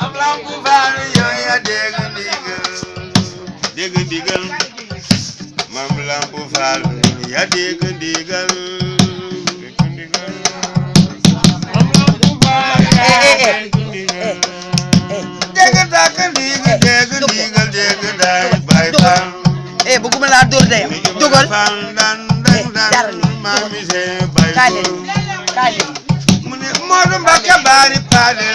Mam Lamp Fall yow yaa dégg ndigal Mam Lamp Fall yaa dégg ndigal dégg takk ndigal dégg daay Baay Fall bëgguma laa dóor de yow jógal Mami se Baay kaale mu ne Modou Mbacke bari paale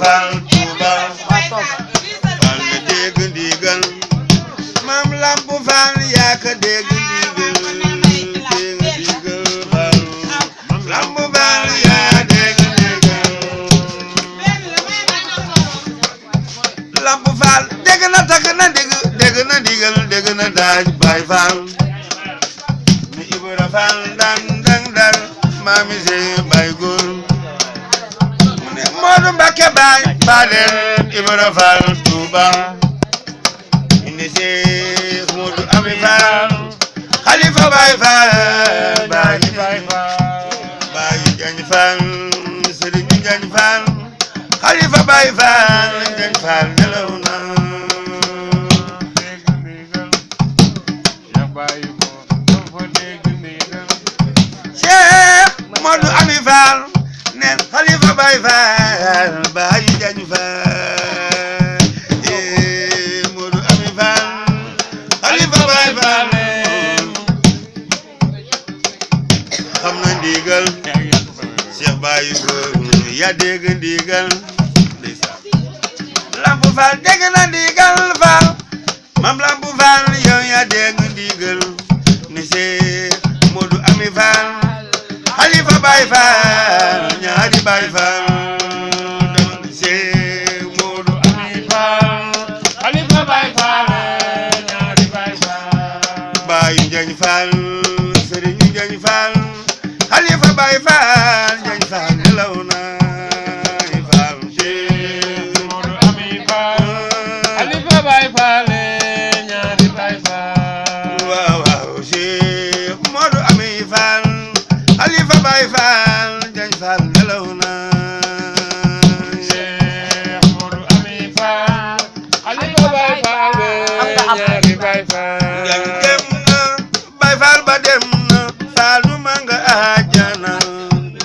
Fall Touba Fall ne dégg ndigal Mam Lamp Fall yaa ka dégg ndigal Fall Lamp Fall yaa dégg ndigal Lamp Fall dégg na takk na dégg na daaj Baay Fall ni Ibra Fall dang Mami se Baay góor mu ne Modou Mbacke baay Fallel Ibra Fall Touba indi Seex Modou Ami Fall Khalifa Baay Fall Baay Jañ Fall Sëriñ Jañ Fall Khalifa Baay Fall Jañ Fall nelaw na Seex Modou Ami Fall neen Khalifa Baay Fall Baay Jañ Fall Modou Ami Fall Khalifa Baay Fall xam na ndigal Cheikh Baay góor yaa dégg ndigal Lamp Fall dégg na ndigal Fall Mam Lamp Fall yow yaa dégg ndigal ni Seex Modou Ami Fall Khalifa Baay Fall ñaari Baay Fall dama Seex Modou Ami Fall Khalifa Baay Fall ñaari Baay Fall Baay Jañ Fall Sëriñ Jañ Fall Khalifa Baay Fall Jañ Fall nelaw na Fall Seex Modou Ami Fall Khalifa Baay Fall ñaari Baay Fall waaw Seex Modou Ami Fall Khalifa Baay Fall Jañ Fall nelaw na Seex Modou Ami Fall Khalifa Baay Fall ñaari Baay Fall Jañ dem na Baay Fall ba dem na Fallu ma nga àjjana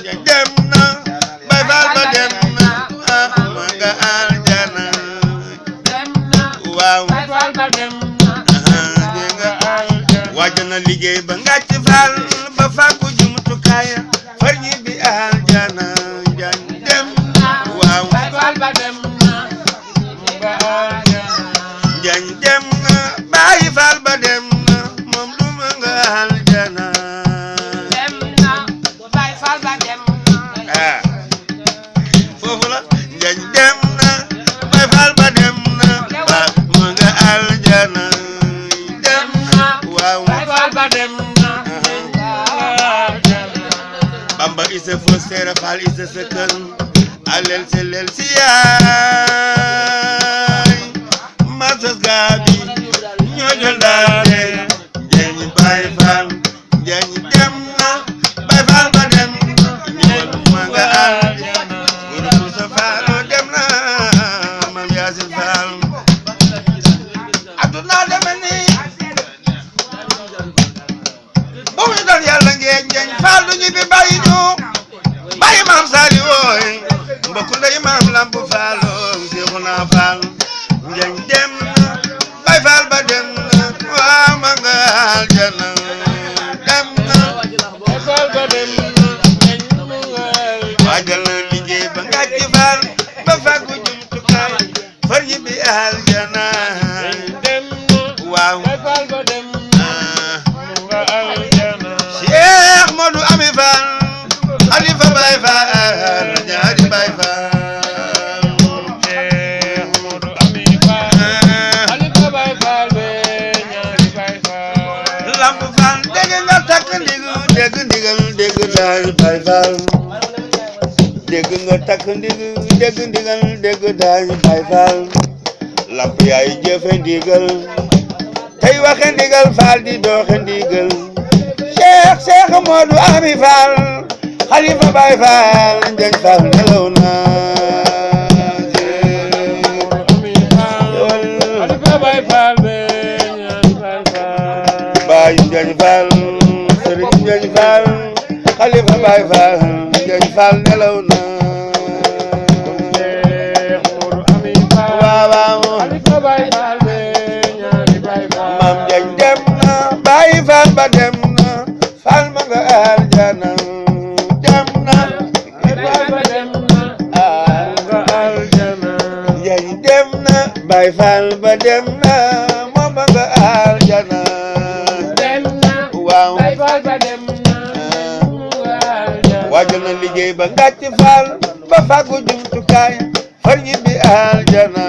Jañ dem na Baay Fall ba dem na ma nga àjjana waaw waajana liggéey ba ngàcc Fall ba fàggu jumtukaay far ñi bi aljana Jañ dem waaw Jañ dem na Baay Fall ba dem na moom du ma nga aljana foofu la Jañ dem na Baay Fall ba dem na ba ma nga aljana dem waaw Bamba isa fo Seera Fall isa sa kër alel selel si yaay masas gaabi ñoo jël daale Jañ Baay Fall Jañ dem na Baay Fall ba dem ñëwal ma nga aljana Guru sa Fall dem na Mam Yaasin Fall aduna deme ni bu ñu doon yàlla ngeen Jañ Fall du ñibbi bàyyi ñu bàyyi Maam Sali wooy mbokku ndey Maam Lamp Fall Seexuna Fall Jañ dem na Baay Fall ba dem na waa ma nga aljana dem na Baay Fall ba dem na waajal na liggéey ba ngàcc Fall ba fàggu jumtukaay far ñibbi aljana dem na waaw Seex Modou Ami Fall Khalifa Baay Fall ñaari Baay Fall Seex Modou Ami Fall Khalifa Baay Fall ñaari Baay Fall Lamp Fall dégg nga takk dégg ndigal dégg daay Baay Fall dégg nga takk dégg ndigal dégg daay Baay Fall Lamp yaay jëfe ndigal tey waxe ndigal Fall di doxe ndigal Seex Modou Ami Fall Khalifa Baay Fall Jañ Fall nelaw na Fall nelaw na waaw waaw Mam Jañ dem na Baay Fall ba dem na Fall ma nga aljana dem na Jañ dem na Baay Fall ba dem na moom ma nga aljana waaw waajal na liggéey ba ngàcc Fall ba fàggu jumtukaay far ñibbi aljana